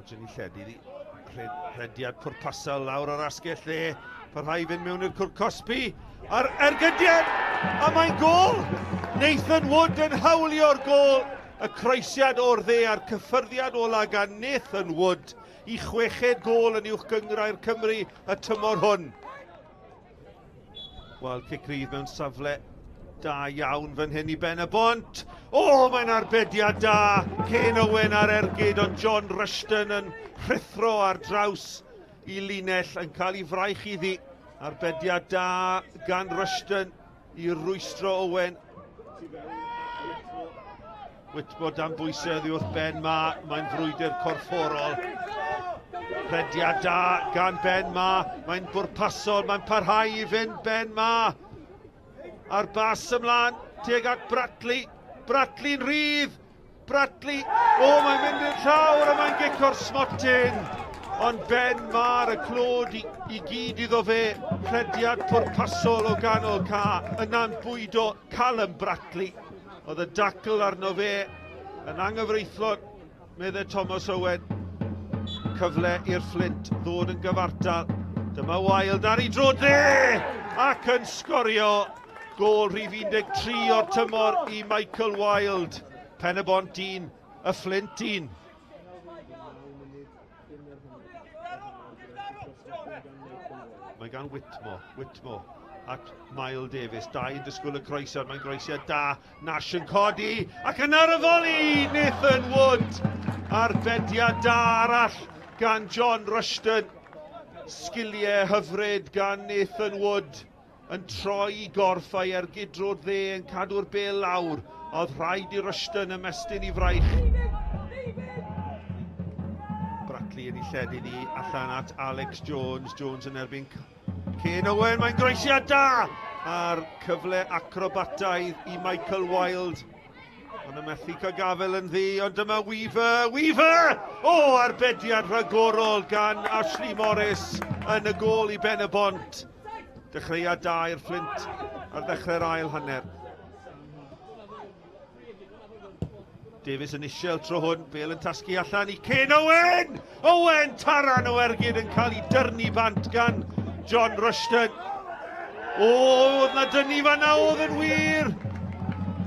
Hodge yn ei lledu iddi. Rhediad pwrpasol lawr o'r asgell dde. Parhau i fynd mewn i'r cwr cosbi. A'r ergydiad! A mae'n gol! Nathan Wood yn hawlio'r gol. Y croesiad o'r dde a'r cyffyrddiad ola gan Nathan Wood i chweched gol yn uwch gynghrair Cymru y tymor hwn. Wel, cic rydd mewn safle da iawn fan hyn i Ben y Bont. O, mae'n arbediad da! Ken Owen ar ergyd, ond John Rushton yn rhuthro ar draws i linell yn cael ei fraich iddi. Arbediad da gan Rushton i rwystro Owen. Whitmore dan bwysau oddi wrth Ben Ma, mae'n frwydr corfforol. Rhediad da gan Ben Ma, mae'n bwrpasol, mae'n parhau i fynd Ben Ma. A'r bas ymlaen, tuag at Bradley. Bradley'n rhydd, Bradley, o mae'n mynd i'r llawr a mae'n gic o'r smotyn. Ond Ben Ma'r y clod i, i gyd iddo fe, rhediad pwrpasol o ganol ca, yna'n bwydo Callum Bradley. Oedd y dacl arno fe yn anghyfreithlon, meddai Thomas Owen. Cyfle i'r Fflint ddod yn gyfartal. Dyma Wild ar ei dro dde ac yn sgorio gôl rhif 13 o'r tymor i Michael Wild. Pen-y-bont 1, y Fflint 1. Mae gan Whitmore, Whitmore at Mael Davies. Dau yn disgwyl y croesiad, mae'n groesiad da. Nash yn codi, ac yn ar y foli, Nathan Wood. Arbediad da arall gan John Rushton. Sgiliau hyfryd gan Nathan Wood. Yn troi i gorff a'i ergyd dro'r dde yn cadw'r bêl lawr. Oedd rhaid i Rushton ymestyn i fraich. Bradley yn ei lledu ni allan at Alex Jones. Jones yn erbyn Kane Owen. Mae'n groesiad da! A'r cyfle acrobataidd i Michael Wilde. Ond y methu cael gafel yn ddi, ond dyma Weaver, Weaver! O, arbediad rhagorol gan Ashley Morris yn y gôl i Ben y Bont. Dechreuad da i'r Fflint ar ddechrau'r ail hanner. Davies yn isiel tro hwn, Bale yn tasgu allan i Kane Owen! Owen taran o ergyd yn cael ei dyrnu bant gan John Rushton. O, oedd na dynnu fanna oedd yn wir!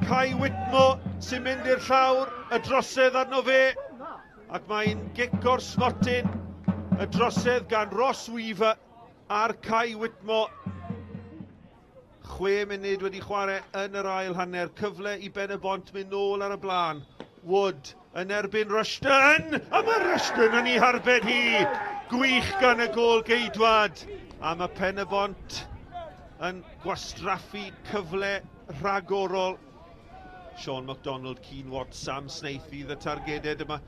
Kai Whitmore sy'n mynd i'r llawr, y drosedd arno fe, ac mae'n gic o'r smotyn, y drosedd gan Ross Weaver. Ar Kai Whitmore. 6 munud wedi chwarae yn yr ail hanner. Cyfle i Ben-y-bont mynd nôl ar y blaen. Wood yn erbyn Rushton! A mae Rushton yn ei harbed hi! Gwych gan y gôl geidwad. A mae Pen-y-bont yn gwastraffu cyfle rhagorol. Sean MacDonald, Keane Watts, Sam Snaith fydd y targedau. Dyma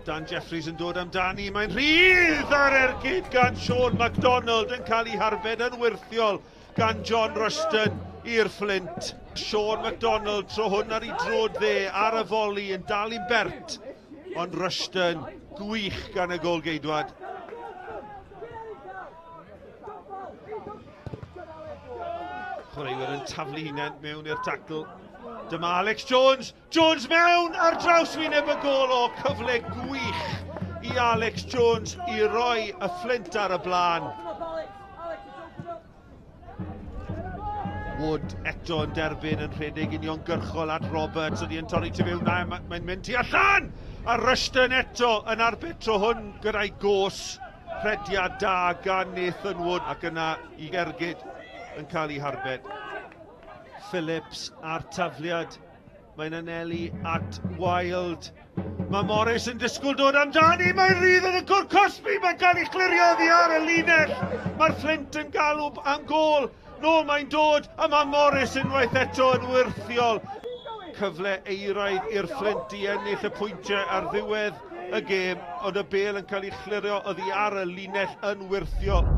Dan Jeffries yn dod amdani. Mae'n rhydd ar ergyd gan Sean MacDonald yn cael ei harbed yn wyrthiol gan John Rushton i'r Fflint. Sean MacDonald tro hwn ar ei drod dde ar y foli yn dal i'n bert. Ond Rushton gwych gan y golgeidwad. Chwaraewyr yn taflu hunain mewn i'r tacl. Dyma Alex Jones. Jones mewn ar draws wyneb y gol o cyfle gwych i Alex Jones i roi y Fflint ar y blaen. Wood eto yn derbyn yn rhedeg uniongyrchol at Roberts. Ydy yn torri tu fewn. Na, mae'n mynd tu allan! A Rushton eto yn arbed tro hwn gyda'i gos. Rhediad da gan Nathan Wood ac yna i ergyd yn cael ei harbed. Phillips a'r tafliad. Mae'n anelu at Wild. Mae Morris yn disgwyl dod amdani. Mae'n rhydd yn y cwr cosbi. Mae'n cael ei chlirio oddi ar y linell. Mae'r Fflint yn galw am gôl. Nôl mae'n dod a mae Morris unwaith eto yn wyrthiol. Cyfle eiraidd i'r Fflint i ennill y pwyntiau ar ddiwedd y gêm, ond y bêl yn cael ei chlirio oddi ar y linell yn wyrthiol.